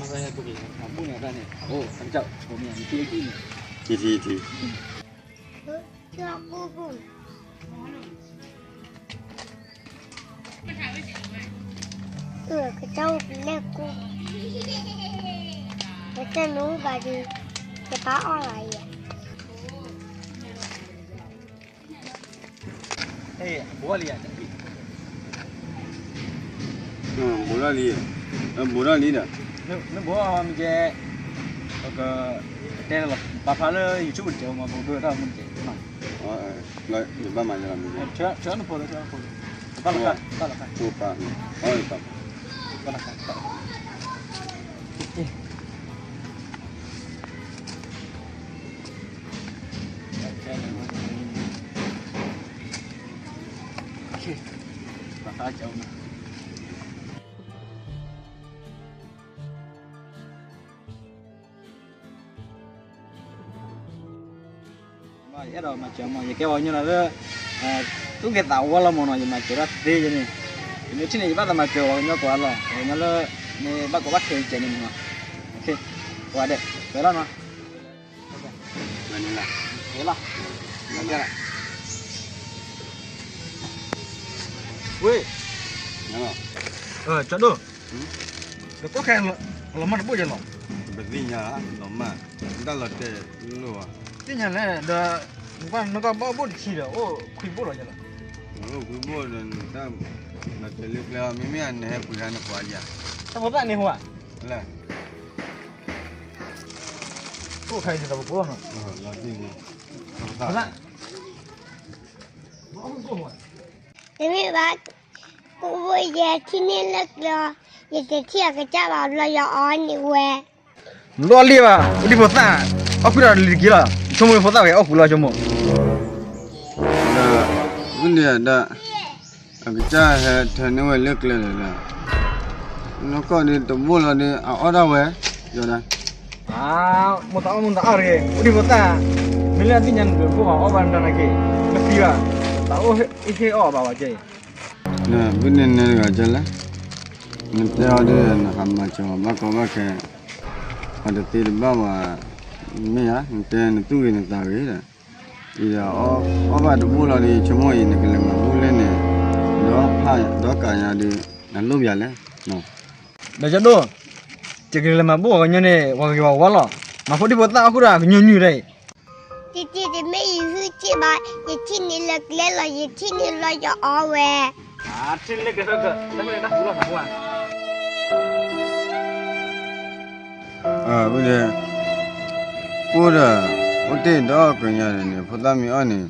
ထံထံထံ ကစၢ်အိၣ်ကလဲၣ်ကူ, ပတဲနအိၣ်ဘၣ်ဒီး ယပၢ်အီၣ်လီၤယဲ. ဘူးထီၣ်လံ, ဘူးထီၣ်လံဒီး, နဘူးမ့ၢ်ကဲ, ပကတဲလီၤ ပာ်ဖျါလၢ YouTube တကဲးမး ပကဒိတၢ်မ့ၢ်တကဲး, ယဘၣ်မၤလီၤမ့ၢ်ကဲ, ဘၣ်လီၤ, ဘၣ်လီၤ, ဘၣ်လီၤ, ယအဲၣ်ဒိးမၤစၢၤမး ယကဲပှၤကညီလၢ သူၣ်ဂ့ၤသးဝါလီၤမးနီၤ, ယမၤစၢၤတၢ်သ့ယဲန့ၣ်, ယမ့ၢ်ထံၣ်န့ၣ် ယဘၣ်သးမၤစၢၤပှၤကညီကိးဂၤလီၤ, ပှၤကညီလၢ မ့ၢ်ဘၣ်ကိးဘၣ်ခဲယကဲန့ၣ်မးနီၤ, ပှၤဒဲး ပှဲၤလီၤနီၤ, ဝ့ၢ်, ကၠီဒိၣ်, လၢကိးခဲလီၤမၢ်တဘိၣ်ယဲလီၤ, ပသ့ၣ်ညါလီၤမၢ်, တၢ်လီၤတဲာ်လိၣ်ဘၣ်, သ့ၣ်ညါလဲၣ်ဒီး, နကဘၣ်ဘိၣ်တဆံဒီး အိၣ်ခွံဘိၣ်လီၤယဲလီၤ, အိၣ်ခွံဘိၣ်ဒီး တၢ်လီၤတဲာ်လၢကျဲအီၤ မ့မ့ၢ်အနဟဲပှ့ၤဟါန့ၣ်ပှၤယၤ, တၢ်ဖိသၣ်န့ၣ်ဟိဧါ, လၢ အိၣ်ခါအံၤတၢ်ပကိးလီၤနီၤ, တမ့ၢ်ဘၣ်, ကူဘိၣ်ယဲထံၣ်န့ၢ်လၢကျဲအီၤ, ယတထံၣ်အကစၢ်ဘၣ်ဘျီယအီန့ၢ်ဝဲ, လီၤလံဘၣ် အိၣ်ဒံဖိသၣ်, အီၣ်ကွံာ်ဒီးလံတက့ၢ်လီၤ, ဆိကမိၣ်ဖိသၣ်ဝဲအီၣ်ကွံာ်လီၤဆိကမိၣ်, ဒီး, မ့ၢ်န့ၣ်ဒီး, အကစၢ်ဟဲထၢန့ၢ်ဝဲလၢကျဲဒီး, နီၢ်ကီၢ်ဒီးတဘိၣ်လီၤဒီး အအီၣ်ဒၣ်ဝဲ, ယဒၣ် မိၢ်သးအီၣ်မိၢ်သးအီၣ်တဂ့ၤ အိၣ်ဒံဖိသၣ်, မ့ၢ်လၢအသ့ၣ်ညါနဒုးတဘိၣ်ဘၣ်အီၣ်ဘၣ်နတၢ်နာ်က့, နသံဘၣ်, သးအိၣ်ဟ့ၣ်အီၣ်ဘၣ်ဝဲကဲအံၤ, ဘုန့ၣ်နဲတဂၤကဲလဲၣ်, နတဲအီၤဒ် နဟးမၤစၢၤအီၤဘၣ်ကီဘၣ်ခဲ, အတသ့တဘၣ်ဘၣ်, မ့ၢ်ဧါ နတဲနသူၣ်ဂ့ၤနသးဂ့ၤဒီး, အံၤဒီး, အီၣ်ဘၣ်တဘိၣ်လီၤဒီး ဆိကမိၣ်အံၤ နကလဲၤမၤဘူၣ်လဲၣ်န့ၣ်, ဒီးဖးဒီးကးညါဒီး, နလိၣ်ပယၤလဲၣ် ဒီးကၠီဒိၣ်, ယကလဲၤမၤဘူၣ်ပှၤကညီန့ၣ် ပှၤကဂ့ၤပှၤဝါလီၤ, မၤဖိဒံဖိသၣ်အီၣ်ဃုာ်ဒီးကညီနုၢ်တၢ်အံၤ, တံတံတမ့ၢ်ယဟုၣ်က့ၣ်ဘၣ်, ယထံၣ်န့ၢ်လၢကျဲလီၤ ယထံၣ်န့ၢ်လီၤယအီၣ်ဝဲ, ထံၣ်န့ၢ်လၢကျဲလီၤ, တၢ်မ့ၢ်တၢ်ဟူလီၤသးပှၢ် အဝဲ, အိၣ်ဒီး, အိၣ်တ့ၢ်ဒီးကညီန့ၣ် ဖိသၣ်မ့ၢ်အီၣ်န့ၣ်,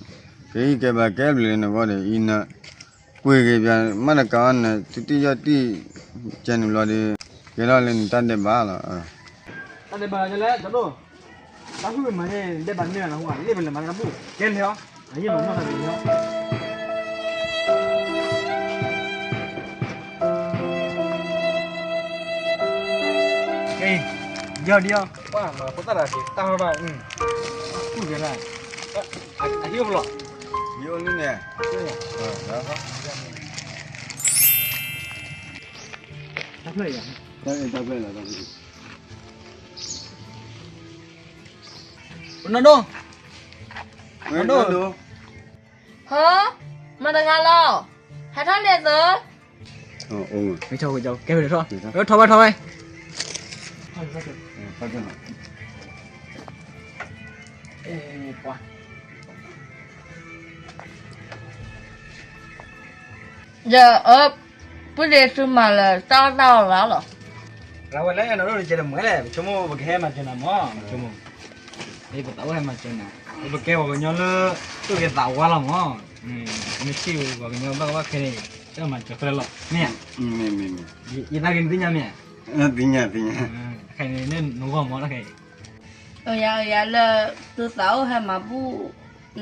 ကဟံၣ်ကဲဘၣ်ကဲဘျုးလၢနဂီၢ်ဒီး အံၤန, ကွံာ်က့ၤပျၢ်မးတကးအီၤန့ၣ် သုတံၢ်ယီၢ်တံၢ်, ကဲန့ၣ်ဘျီဒီး, ကဲထီၣ်လၢနတၢ်ဒဲးဘးလီၤ, တၢ်ဒဲးဘးလီၤကလဲၣ် ကၠီဒိၣ်, တၢ်ဟုၣ်မၤန့ၣ် ဒဲးဘးန့ၢ်လီၤဟူဧါ လ့ၣ်ပလဲၤမၤတၢ်ဘူၣ် ကဲလဲၤအီၤ, အယ့ၢ်မၤမီၢ်သးန့ၣ်လီၤ ကဲ, ယီၤဒံအီၤ, ပှၤမၤဖိသၣ်တဂၤက့ၤ တၢ်ဟီဘၣ်, ကူၣ်ကဲလၢ, အဟံၣ်အိၣ်ဖဲလဲၣ်, ယအိၣ်လံန့ၣ်, တၢ်ဖျၢၣ်အံၤ, တၢ်ဖျၢၣ်လီၤ, နီၢ်ဒိၣ်, နီၢ်ဒိၣ်, ဟၢ, မတၤတဂၤလီၤ, ဟဲထီၣ်န့ၣ်သၢ, မ့ၢ်ထီၣ်ဝဲကဲဝဲထီၣ်, ထီၣ်ဝဲထီၣ်ဝဲ, ယအၢ, ပုၢ်ဒ့သုမၤလၢတၢ်အီၣ်တၢ်အီလီၤ, ရၤဝဲလၢနဒိၣ်တကဲတမုာ်လဲၣ် ပဆိကမိၣ်ပကဟဲမၤစၢၤနၤမး ပဆိကမိၣ်, ပသးအိၣ်ဟဲမၤစၢၤနၤ, ပကဲပှၤကညီလၢ, သူၣ်ဂ့ၤသးဝါလီၤမး, မ့ၢ်ထံၣ်ပှၤကညီဘၣ်ကဘၣ်ခဲန့ၣ်, တၢ်မၤစၢၤဖဲလဲၣ်လီၤ မ့ၢ်ဧါ, ယသးဂ့ၤနသ့ၣ်ညါမ့ၢ်ဧါ, သ့ၣ်ညါသ့ၣ်ညါ, ခဲန့ၣ်နဂီၢ်မးတၢ်ခဲအံၤ ယၤယၤလၢ, သုသးအိၣ်ဟဲမၤဘူၣ်,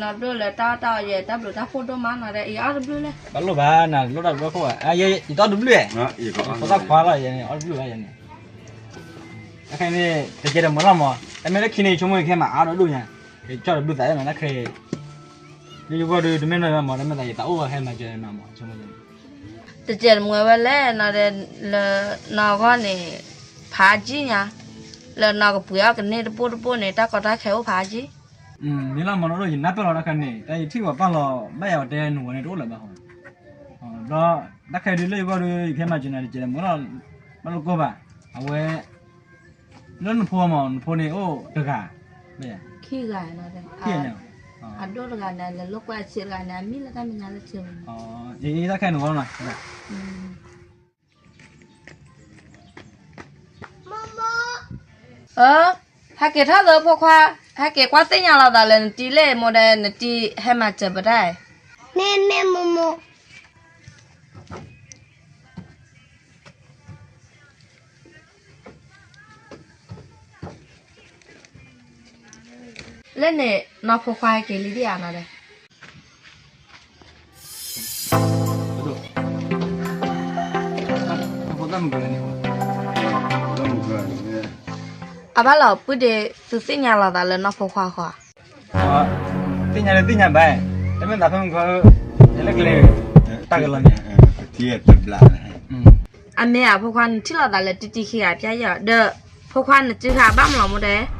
နီၢ်ဒိၣ်လၢတၢ်အီၣ်တၢ်အီယဲ တၢ်ဘျုးတၢ်ဖှိၣ်ဒိၣ်မးနီၤဒီး အံၤအီၣ်တဘျုးလဲၣ်, ဘၣ်လိၣ်ဘၣ်နၤလိၣ်တၢ်ဘျုးဖှိၣ်ဘၣ်, ယတအီၣ်တဘျုးဧါ, ဖိသၣ်ခွါလီၤယဲန့ၣ် အီၣ်တဘျုးဘၣ်ယဲန့ၣ်, တၢ်ခဲန့ၣ် တကဲတမုာ်လီၤမး, တၢ်မ့ၢ်လၢခံန့ၣ် ဆိကမိၣ်ယကဟဲမၤအါဒီးဒိၣ်ညါ, ယကၠီၣ်တဘျုးသးယဲနီၤတၢ်ခဲ, လၢယဂီၢ်ဒီးတမ့ၢ်နီၤမး တမ့ၢ်သးယသးအိၣ်ဟဲမၤစၢၤနၤမး ဆိကမိၣ်ယဲန့ၣ် တကဲတမုာ်ဝဲလဲၣ်နီၤဒီး, လၢ, နီၢ်ဂီၢ်န့ၣ်, ဖးကံညါ, လၢနီၢ်ကပှ့ၤအီၣ်ကန့ၢ်တပိၢ်တပိၢ်န့ၣ် တၢ်ကီတၢ်ခဲအိၣ်ဖးကံ. မ့ၢ်လီၤမနီၤဒိၣ် ယနၢ်ပၢၢ်လီၤတၢ်ခါန့ၣ် တၢ်ယထံၣ်ပှၤပာ်လီၤဘၣ်ယၤဝဲတဲနဝဲန့ၣ်တအိၣ်လၢၤဘၣ်ဟီ. ဘျီ တၢ်ခဲဒုးလၢယဂီၢ်ဒုး ယကဟဲမၤစၢၤနၤတကဲးလၢမုၢ်လီၤ, ဘၣ်လိာ်ကိၢ်ဘၣ်, အဝဲ လၢနဖိမး နဖိန့ၣ်အိၣ်တဂၤ, ခံဂၤ, အဒိၣ်တဂၤန့ၣ် လဲၤလိာ်ကွဲအဆံးတဂၤန့ၣ် အမံၤလၢတၢ်မဲာ်ညါလၢဆံး, တၢ်ခဲနဂီၢ်နီၤ. ဟဲက့ၤထီၣ်သၢဖိခွါ, ဟဲက့ၤကွၢ်သ့ၣ်ညါလီၤသးလၢနတံၤလဲၣ်မိၢ်ဒဲ, နတံၤဟဲမၤစၢၤပတၢ်, မ့ၢ်မ့ၢ်မိၢ်မိၢ်. လၢန့ၣ် နီၢ်ဖိခွါဟဲက့ၤလံဒံးဧါနီၤဒဲး. အဘၣ်လီၤ ပုၢ်ဒ့ သုသ့ၣ်ညါလီၤသးလၢနီၢ်ဖိခွါဃီဧါ. သ့ၣ်ညါလၢသ့ၣ်ညါဘၣ်, တမ့ၢ်သးဖဲမုၢ်ခီ, လၢကလဲၤ, တၢ်ကလီၤန့ၣ်, အမ့ၢ်အဖိခွါ နထံၣ်လိာ်သးလၢတံၤတံၤခံဂၤပျဲယဲၢ်, ဒီးဖိခွါနစုဃာ်ဘၣ်မလီၤမိၢ်ဒဲး.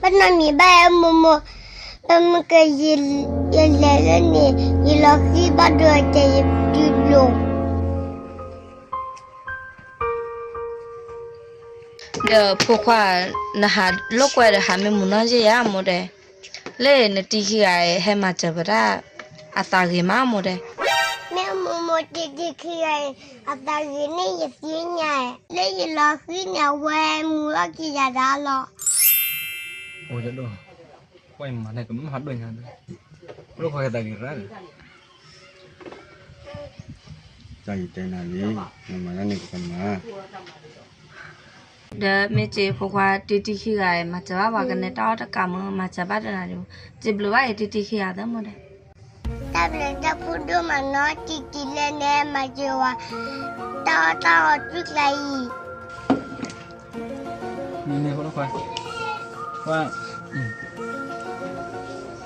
ဘၣ်နီတမံၤဘၣ်မိၢ်မိၢ်, ပမ့ၢ်ကယလဲၤလၢန့ၣ် ယလီၤဃံဘၣ်ဒိကဲယဒုးလိၤ. ဒီးဖိခွါ, နဟးလိာ်ကွဲဒီးဟးမ့ၢ်မုာ်နီၢ်ယဲၢ်ဧါမိၢ်ဒဲး, လၢနတံၤခံဂၤအံၤဟဲမၤစၢၤပတၢ်, အသးဂ့ၤမးမိၢ်ဒဲး. မ့ၢ်မိၢ်မိၢ် တံၤတံၤခံဂၤအံၤ အသးဂ့ၤန့ၢ်ယသ့ၣ်ညါ, လၢယလီၤဃံန့ၣ် အဝဲမုာ်ထီၣ်က့ၤယၤဒၣ်လီၤ. အိၣ်ဒိၣ်, ကွၢ်ယမၤန့ၢ်ကမၣ်ဒိၣ်ညါ, လိာ်ကွဲကသးဂ့ၤရၣ်, တၢ်ယတဲနၤလံ, နမၤန့ၢ်ကမၣ် ဒီးမ့ၢ်စ့ဖိခွါ တံၤတံၤခံဂၤအံၤ မၤစၢၤဘၣ်ပှၤကနဲတၢ်အီၣ်တကးမ့ၢ် မၤစၢၤဘၣ်တနၤဒံး, စံးဘျုးဘၣ်အံၤတံၤတံၤခံဂၤသၢမိၢ်ဒဲး. တၢ်ဘျုးတၢ်ဖှိၣ်ဒိၣ်မးနီၤ တံၤတံၤလၢနမၤစၢၤဝဲ တၢ်အီၣ်တၢ်အီတုၤကျါအံၤ. မ့ၢ်မ့ၢ်ဖိခွါ, ခွါ,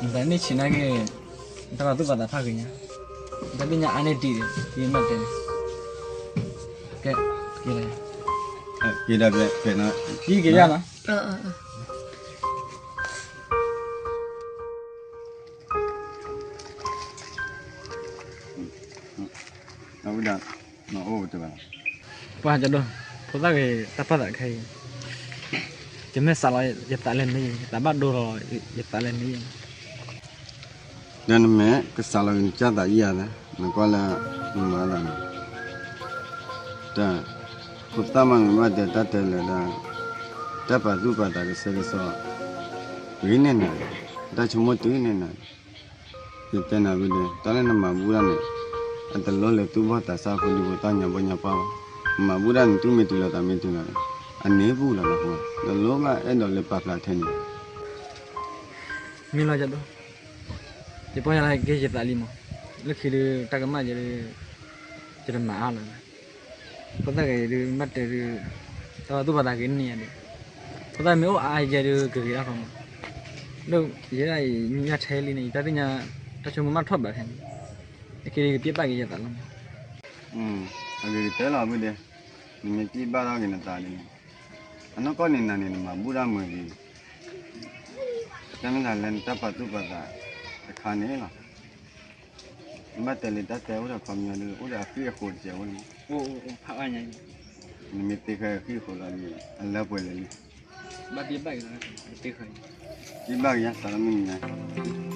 နတၢ်န့ၢ်ဆံးနာ်က့ၤ, နတၢ်ပာ်သူၣ်ပာ်သးဖးဂ့ၤညါ, နတၢ်သ့ၣ်ညါအါန့ၢ်ဒံးဒီး ယမၤတဲန့ၣ်, ကဲ, က့ၤလီၤ, က့ၤဒီးဖဲနီၤ, က့ၤက့ၤယါနီၤ. အဝဲဒၣ်, နအိၣ်တဘၣ်, ပှၤကဒိ, ဖိသၣ်ဂ့ၤ တၢ်ပာ်သးခဲအံၤ, ယမ့ၢ်စးလီၤယသးလဲၣ်မ့ၢ်, ယသးဘၣ်ဒိလီၤ, ယသးလဲၣ်မ့ၢ်, ဒီးနမ့ၢ်ကစးလီၤက့ၤနကၢ်သးယံၤဧါ, နကွၢ်လၢနမၤသးန့ၣ်, တၢ်, ဖိသၣ်မးနဘၣ်တဲတၢ်တဲလၢာ်ဒီး, တၢ်ပာ်သူၣ်ပာ်သးကဆှဲကဆှီ, ဂ့ၤန့ၢ်နၤ, တၢ်ဆိကမိၣ်တုၤန့ၢ်နၤ, ယတဲနၤဝံၤဒီး တၢ်လၢနမၤဘူၣ်တၢ်န့ၣ်, အတလိၣ်လၢသူၣ်ဘီၣ်သးစၢ်ဖိဒံဖိသၣ်ညါဘီၣ်ညါပှၢ်ဘၣ်, မၤဘူၣ်တၢ်န့ၣ် သူၣ်မ့ၢ်တုၤလီၤသးမ့ၢ်တုၤလီၤန့ၣ်, အန့ၢ်ပူၤလီၤလီၤ, တလိၣ်ဘၣ်အဲၣ်ဒိးလၢပာ်ဖျါထဲန့ၣ် မ့ၢ်လီၤယဒိၣ်, ယပီၢ်ယၤလၢက့ၤယသးလံမး, လၢခံဒုးတၢ်ကမၣ်ယဲဒုး, ယတမၤအါလီၤ, ဖိသၣ်ဂ့ၤဒုးမ့ၢ်တဲဒုး, တၢ်ပာ်သူၣ်ပာ်သးဂ့ၤန့ၢ်ယၤဒုး, ဖိသၣ်မ့ၢ်အိၣ်အါယဲဒုးကဂ့ၤတၢ်ဃီမး, ဒီးယဲဒၣ်အံၤညၣ်ထဲလံန့ၣ် ယတၢ်သ့ၣ်ညါ, တၢ်ဆိကမိၣ်မ့ၢ်ထီၣ်ဘးထဲန့ၣ်, အက့ၤဒုးကပျဲဘၣ်က့ၤယသးလီၤမး, အဂ့ၤကတၢၢ်လီၤဝံၤဒီး, နမ့ၢ်ပျဲဘၣ်ထီၣ်က့ၤနသးန့ၣ်, အနီၢ်ကီၢ်န့ၣ်နၤန့ၣ် နမၤဘူၣ်တၢ်မုာ်ဂ့ၤ တၢ်မ့ၢ်တၢ်လၢနတၢ်ပာ်သူၣ်ပာ်သးတခါန့ၣ်လီၤ. နဘၣ်တဲလၢတၢ်တဲအိၣ်ဒီးခီပညီဒုး အိၣ်ဒီးအဃံအဃိးတစဲးဖိန့ၣ်, နမ့ၢ်သ့ခဲအဃံအဃိးလီၤန့ၣ် အလၢပှဲၤလၢာ်လံ, ဘၣ်ဘၣ်က့ၤ, ဘၣ်က့ၤယါစးလၢမုၢ်နံၤညါန့ၣ်